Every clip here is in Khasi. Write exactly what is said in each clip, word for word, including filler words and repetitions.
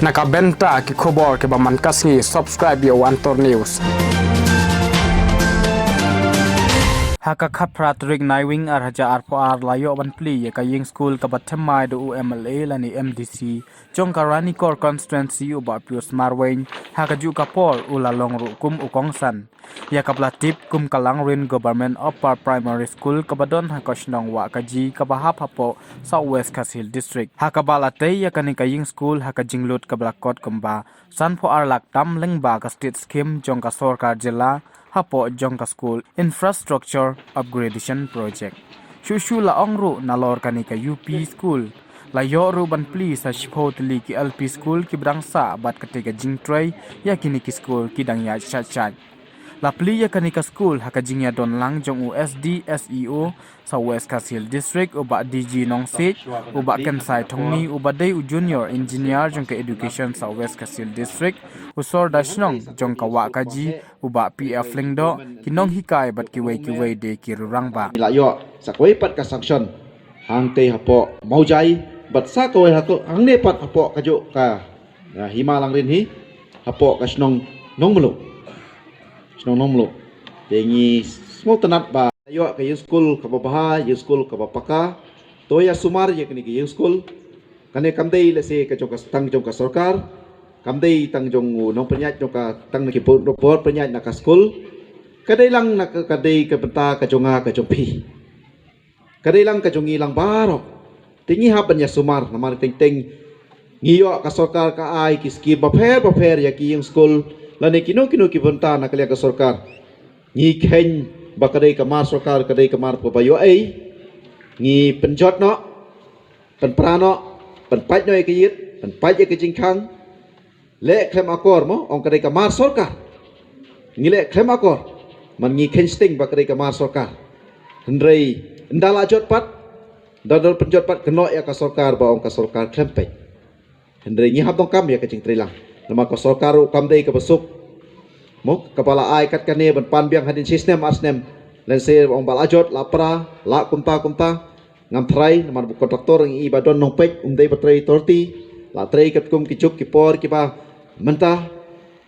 Na ka bynta ki khubor kiba man ka sngi, subscribe ïa u Antor News. Ha ka khatphra tarik Naiwieng arhajar arphew ar la ïoh ban plie ïa ka ïing skul kaba thymmai da u M L A lane M D C jong ka Ranikor constituency u Bah Pius Marwein, ha kajuh ka por u la long ruh kum u kongsan ïa kaba la tip kum ka Langrin Government Upper Primary School kaba don ha ka shnong Wahkaji kaba hap hapoh South West Khasi Hills District, ha kaba la tei ïa kane ka ïing skul ha ka jinglut kaba la kot kumba sanphew ar lak tam lyngba ka state scheme jong ka sorkar jylla hapoh jong ka School Infrastructure Upgradation Project. Shuh shuh la ong ruh nalor kane ka U P school la ïoh ruh ban plie sa shiphew tylli ki L P school kiba dang sah bad katei ka jingtrei ïa kine ki school ki dang ïaid shait shait. La plie ïa kane ka school ha ka jingïadon lang jong u S D S E O South West Khasi Hills District u Bah D G Nongsiej, u Bah Kensai Thongni uba dei u junior engineer jong ka Education South West Khasi Hills District, u Sordar Shnong jong ka Wahkaji u Bah P F Lyngdoh, ki nonghikai bad kiwei kiwei de ki rangbah. La ïoh sa kawei pat ka sanction hangtei hapoh Mawjai bad sa kawei ha ka hangne pat hapoh kajuh ka, ah, hima Langrin hi, hapoh ka shnong Nongmluh. Shnong Nongmluh. Te ngi sngewtynnat ba ïoh ka ïing skul kaba bha, ïing skul kaba paka. To ïa sumar ïa kane ka ïing skul. Kane kam dei lehse ka jong ka tang jong ka sorkar. Kam dei tang jong u nongpynïaid jong ka tang na ki bor, bor pynïaid na ka skul. Ka dei lang na ka, ka dei ka bynta ka jong nga ka jong phi. Ka dei lang ka jong ngi lang baroh. Te ngi hap ban ïa sumar namar teng teng ngi ïoh ka sorkar ka ai ki skim bapher bapher ïa ki ïing skul lane kino kino ki bynta na ka liang ka sorkar. Ngi kheiñ ba ka dei ka mar sorkar, ka dei ka mar kaba ïoh ei. Ngi pynjot noh, pynpra noh, pynpait noh ïa ka ïit, pynpait ïa ka jingkhang. Leh khlem akor mo, ong ka dei ka mar sorkar. Ngi leh khlem akor. Man ngi kheiñ sting ba ka dei ka mar sorkar. Hynrei ynda la jot pat, ynda don pynjot pat, kynnoh ïa ka sorkar ba ong ka sorkar khlem peit. Hynrei ngi hap donkam ïa ka jingtreilang. Namar ka sorkar ruh kam dei kaba suk. Mo, kaba la ai kat kane ban pan biang hadien shi snem ar snem. Lehse ong ba la jot, la pra, la kumta kumta. Ngam tharai namar ba u kontraktor ngi i ba don nongpeit, um dei ba trei torti, la trei katkum ki juk ki por kiba mynta.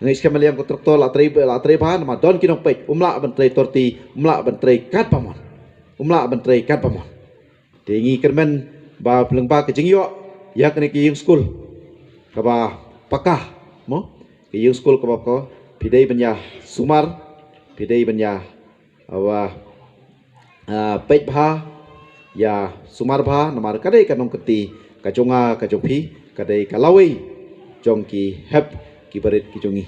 Ngi skhem liang kontraktor la trei, la trei bha namar don ki nongpeit, um lah ban trei torti, um lah ban trei katba mon. Um lah ban trei katba mon. Te ngi kyrmen ba lyngba ka jingïoh ïa kane ka ïing skul kaba paka, mo, ka ïing skul kaba paka, phi dei ban ïa sumar, phi dei ban ïa, ah, peit bha, ïa sumar bha, namar ka dei ka nongkynti ka jong nga ka jong phi, ka dei ka lawei jong ki hep ki barit ki jong ngi.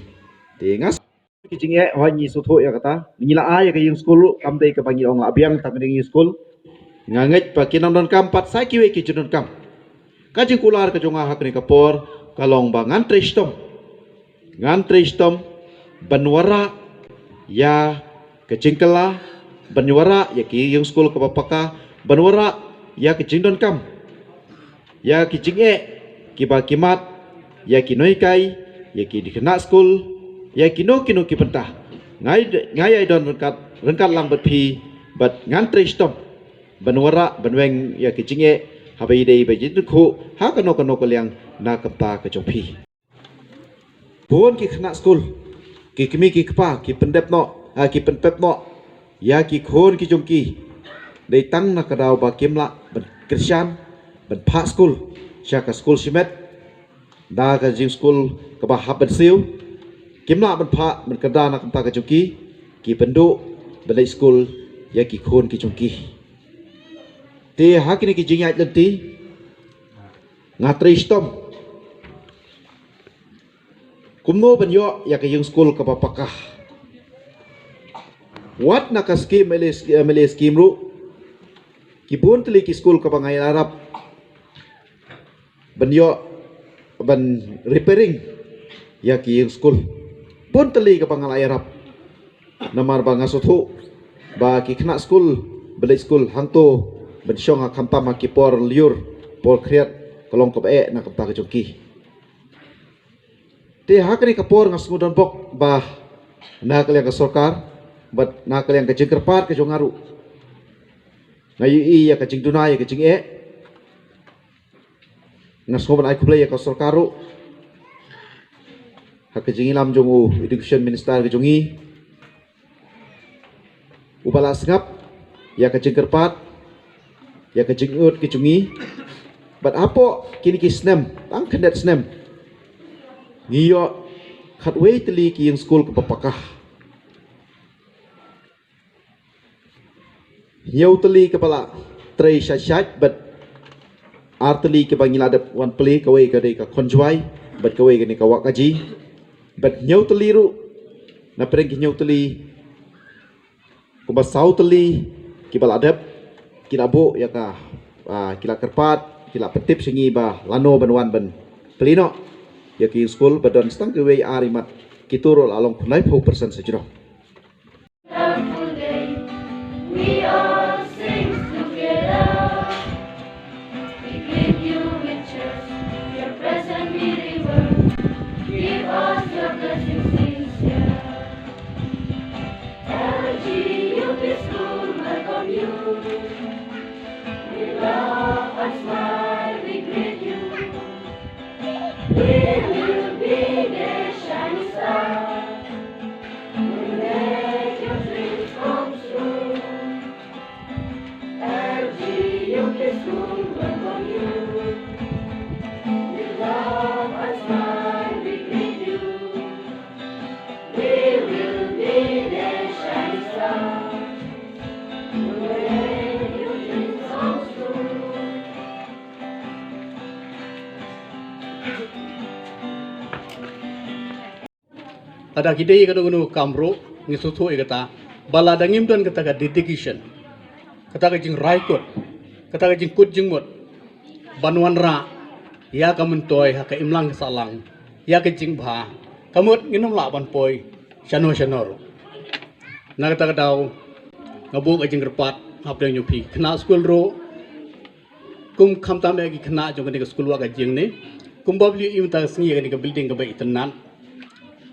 Te nga ki jingeh hoi ngi sngewthuh ïa kata, ngi la ai ïa ka ïing skul ruh kam dei kaba ngi ong la biang tang ka dei ïing skul. Nga ngeit ba ki nongdonkam pat sa kiwei ki jingdonkam. Ka jingkular ka jong nga ha kane ka por ka long ba ngan trei shitom. Ngan trei shitom ban wanrah ïa ka jingkylla, ban wanrah ïa ki ïing skul kaba paka, ban wanrah ïa ka jingdonkam, ïa ki jingeh kiba ki mad, ïa ki nonghikai, ïa ki khynnah skul, ïa kino kino ki bynta. Ngai, ngai ai don ryngkat, ryngkat lang bad phi, bad ngan trei shitom ban wanrah, ban weng ïa ki jingeh haba ïadei bad jingkhuid ha kano kano ka liang na ka bynta ka jong phi. Bun ki khynnah skul, ki kmie ki kpa, ki pyndep noh, ah, ki pynpep noh ïa ki khun ki jong ki. Dei tang na ka daw ba kim lah ban kyrshan, ban phah skul sha ka skul shimet, da ka jingskul kaba hap ban siew. Kim lah ban phah, ban kynda na ka bynta ka jong ki, ki pynduh ban leit skul ïa ki khun ki jong ki. Te ha kine ki jingïaid lynti nga trei shitom kumno ban ïoh ïa ka ïing skul kaba paka. Wat na ka skim M L A, M L A skim ruh, ki bun tylli ki skul kaba nga ïarap ban ïoh, ban repairing ïa ki ïing skul. Bun tylli kaba nga la ïarap. Namar ba nga sngewthuh ba ki khynnah skul ba leit skul hangto ban shong ha, khamtam ha ki por lyiur, por khriat, ka long kaba eh na ka bynta ka jong ki. Te ha kane ka por nga sngewdon bok ba na ka liang ka sorkar bad na ka liang ka jingkyrpad ka jong nga ruh, nga ïohi ïa ka jingduna, ïa ka jingeh. Nga sngew ban ai khublei ïa ka sorkar ruh ha ka jingïalam jong u Education Minister ka jong ngi, uba la sngap ïa ka jingkyrpad, ïa ka jingud ka jong ngi. Bad hapoh kine ki snem, tang khyndiat snem, ngi ïoh khatwei tylli ki ïing skul kaba paka. Hynñiew tylli kaba la trei shait shait, bad ar tylli kaba ngi la dep wan plie, kawei ka dei ka Khonjwai, bad kawei ka dei ka Wahkaji. Bad hynñiew tylli ruh, na pdeng ki hynñiew tylli, kumba saw tylli kiba la dep, ki la buh ïa ka, ah, ki la kyrpad, ki la pyntip sha ngi ba lano ban wan ban plie noh ïa ki skul, ba don tang kiwei ar imat, kito ruh la long khyndai phew percent sa jrong. Wonderful day, we all sing together. We greet you with cheers, your presence be reward. Give us your blessings this year. L G U P school welcome you. We laugh and smile, we greet you. We will be the shining star. We'll make your dreams come true. L G U P school welcome you. We laugh and smile, we greet you. We will be the shining star. We'll make your dreams come true. Lada ki dei kano kano ka kam ruh, ngi sngewthuh ïa kata. Ba lada ngim don kata ka dedication, kata ka jingrai kut, kata ka jingkut jingmut ban wanrah ïa ka myntoi ha ka imlang ka sahlang, ïa ka jingbha, ka mut ngin ym lah ban poi shano shano ruh. Na kata ka daw, nga buh ka jingkyrpad hapdeng jong phi khynnah skul ruh, kum khamtam ïa ki khynnah jong kane ka skul Wahkaji ne, kumba phi ïohi mynta ka sngi ïa kane ka building kaba itynnad.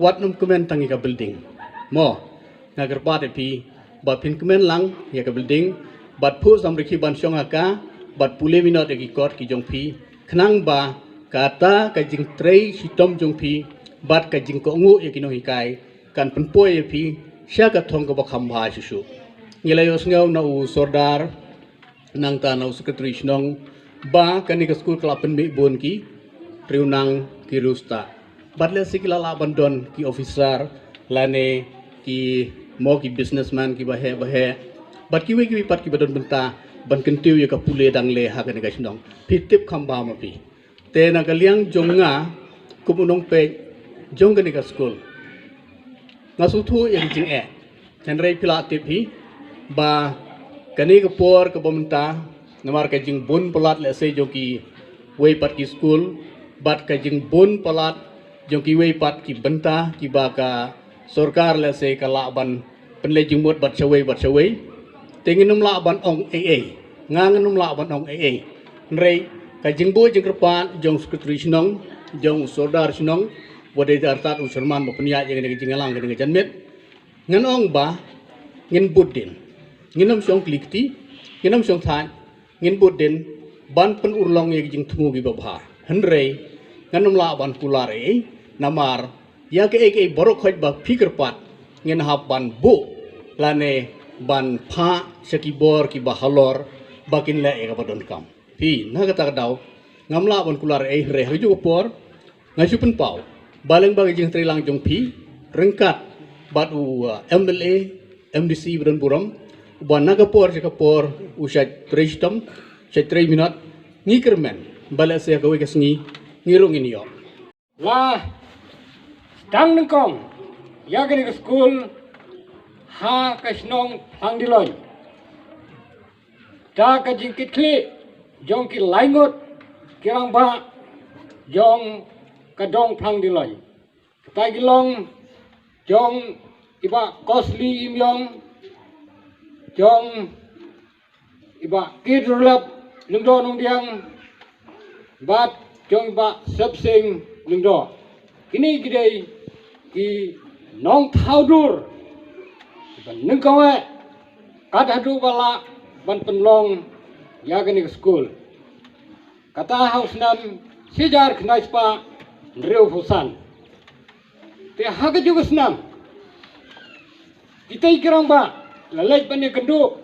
Wat nym kmen tang ïa ka building. Mo, nga kyrpad ïa phi ba phin kmen lang ïa ka building, bad phuh samrkhie ban shong ha ka, bad pule minot ïa ki kot ki jong phi, khnang ba kata ka jingtrei shitom jong phi bad ka jingkohnguh ïa ki nonghikai kan pynpoi ïa phi sha ka thong kaba kham bha shuh shuh. Ngi la ïohsngew na u Sordar, nangta na u Secretary Shnong, ba kane ka skul ka la pynmih bun ki riewniam, ki riewstad. Bad lehse ki la lah ban don ki officer lane ki, mo, ki businessman kiba heh ba heh, bad kiwei kiwei pat kiba don bynta ban kyntiew ïa ka pule dang leh ha kane ka shnong. Phi tip kham bha ma phi. Te na ka liang jong nga kum u nongpeit jong kane ka skul, nga sngewthuh ïa ka jingeh. Hynrei phi la tip hi ba kane ka por kaba mynta, namar ka jingbun palat lehse jong kiwei pat ki skul, bad ka jingbun palat jong kiwei pat ki bynta kiba ka sorkar lehse ka lah ban pynleit jingmut bad shawei bad shawei. Te ngin ym lah ban ong ei ei. Nga ngin ym lah ban ong ei ei. Hynrei ka jingbuh jingkyrpad jong u Secretary Shnong, jong u Sordar Shnong, wat dei artat u Sherman ba pynïaid ïa kane ka jingïalang kane ka janmiet. Ngan ong ba ngin bud dien. Ngin ym shong kli kti, ngin ym shong thait, ngin bud dien ban pynurlong ïa ki jingthmu kiba bha. Hynrei ngan ym lah ban kular ei ei, namar ïa kaei kaei baroh khoit ba phi kyrpad ngin hap ban buh lane ban phah sha ki bor kiba halor ba kin leh ïa kaba donkam. Phi, na kata ka daw ngam lah ban kular ei ei, hynrei ha kajuh ka por nga shu pynpaw ba lyngba ka jingtreilang jong phi ryngkat bad u, uh, M L A, M D C ba don burom, ba na ka por sha ka por u shait trei shitom, shait trei minot, ngi kyrmen ba lehse ha kawei ka sngi ngi ruh ngin ïoh. La sdang nyngkong ïa kane ka skul ha ka shnong Phangdiloin da ka jingkitkhlieh jong ki laingut ki rangbah jong ka dong Phangdiloin. Kata ki long jong i Bah Costly Imyong, jong i Bah Kidrolap Lyngdoh Nongdiang, bad jong i Bah Sepsing Lyngdoh. Kine ki dei ki nongthaw dur kiba nyngkong eh kat haduh ba lah ban pynlong ïa kane ka skul. Kata ha u snem shi hajar khyndai spah hynriewphew san. Te ha kajuh ka snam, kita ki rangbah la leit ban ïakynduh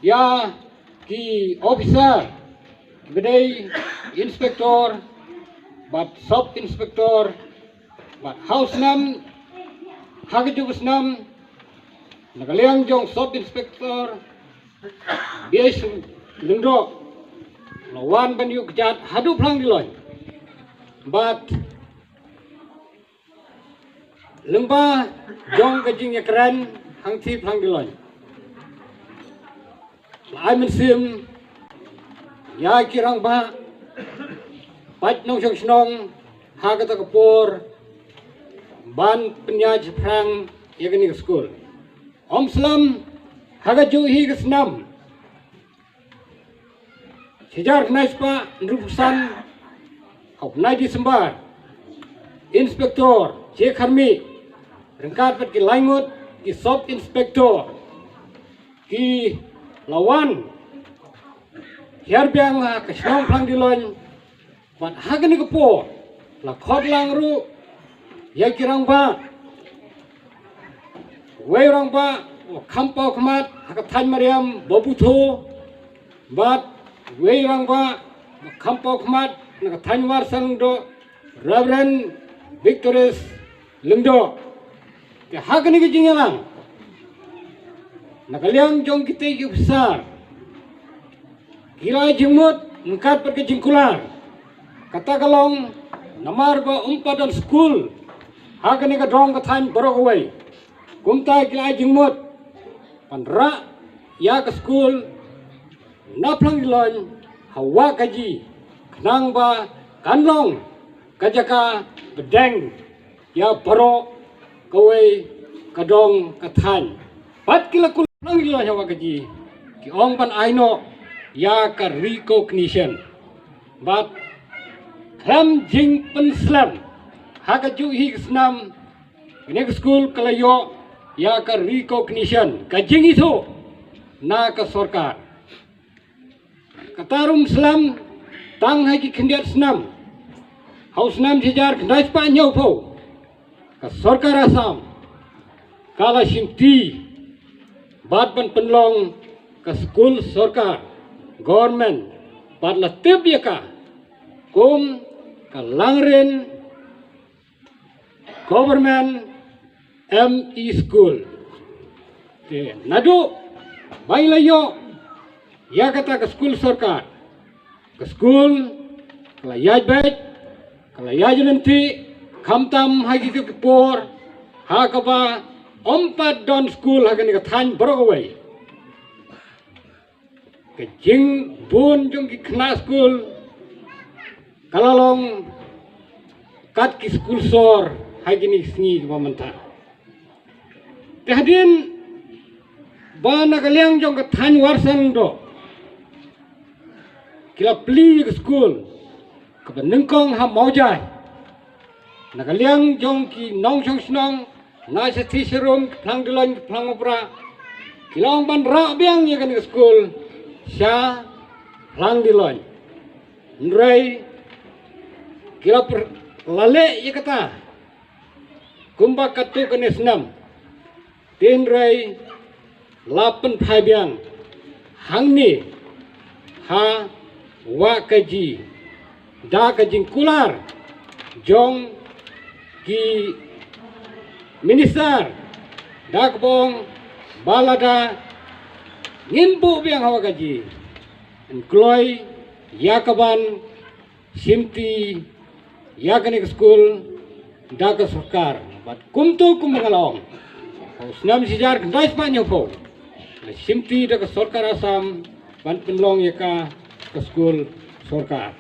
ïa ki officer, kiba dei inspector bad sub inspector, bad ha u snam, ha kajuh ka snam, na ka liang jong sub inspector B H Lyngdoh la wan ban ïuh kjat haduh Phlang Diloin. Bad lyngba jong ka jingïakren hangtei Phlang Diloin, la ai mynsiem ïa ki rangbah, bad nongshong shnong ha kata ka por ban pynïaid shaphrang ïa kane ka skul. Ym slem ha kajuh hi ka snam, shi hajar khyndai spah hynriewphew san, ha u bnai December, Inspector J Kharmih ryngkat bad ki lai ngut ki sub inspector ki la wan hiar biang ha ka shnong Phlang Diloin. Bad ha kane ka por la khot lang ruh ïa ki rangbah, wei rangbah u kham paw khmat ha ka thaiñ Mariam Babutho, bad wei rangbah u kham paw khmat na ka thaiñ Warsan Lyngdoh, Reverend Victorious Lyngdoh. Te ha kane ka jingïalang, na ka liang jong kita ki officer, ki la ai jingmut ryngkat bad ka jingkular. Kata ka long namar ba ym pat don skul ha kane ka dong ka thaiñ baroh kawei. Kumta ki la ai jingmut ban rah ïa ka skul na Phlang Diloin ha Wahkaji, khnang ba kan long ka jaka pdeng ïa baroh kawei ka dong ka thaiñ. Bad ki la kular Phlang Diloin ha Wahkaji, ki ong ban ai noh ïa ka recognition. Bad khlem jingpynslem, ha kajuh hi ka snam, kane ka skul ka la ïoh ïa ka recognition, ka jingithuh na ka sorkar. Kata ruh ym slem, tang ha ki khyndiat snam, ha u snam shi hajar khyndai spah hynñiewphew, ka sorkar Assam ka la shimti bad ban pynlong ka skul sorkar, government, bad la tip ïa ka kum ka Langrin Government M E School. Te naduh ba la ïoh ïa kata ka skul sorkar, ka skul ka la ïaid beit, ka la ïaid lynti, khamtam ha kito ki por ha kaba ym pat don skul ha kane ka thaiñ baroh kawei. Ka jingbun jong ki khynnah skul ka la long kat ki skul sor ha kine ki sngi kiba mynta. Te hadien ba na ka liang jong ka thaiñ Warsan Lyngdoh ki la plie ïa ka skul kaba nyngkong ha Mawjai, na ka liang jong ki nongshong shnong na shatei sharum, ki Phlang Diloin, ki Phlang Mawprah, ki la ong ban rah biang ïa kane ka skul sha Phlang Diloin. Hynrei ki la pyrshah leh ïa kata kumba katto katne snem. Hynrei la pynphai biang hangne ha Wahkaji da ka jingkular jong ki minister, da kaba ong ba lada ngin buh biang ha Wahkaji, yn kloi ïa kaban shimti ïa kane ka skul da ka sorkar. Bad kumto kumba nga la ong, ha u snem shi hajar khyndai spah hynñiewphew la shimti da ka sorkar Assam ban pynlong ïa ka, ka skul sorkar.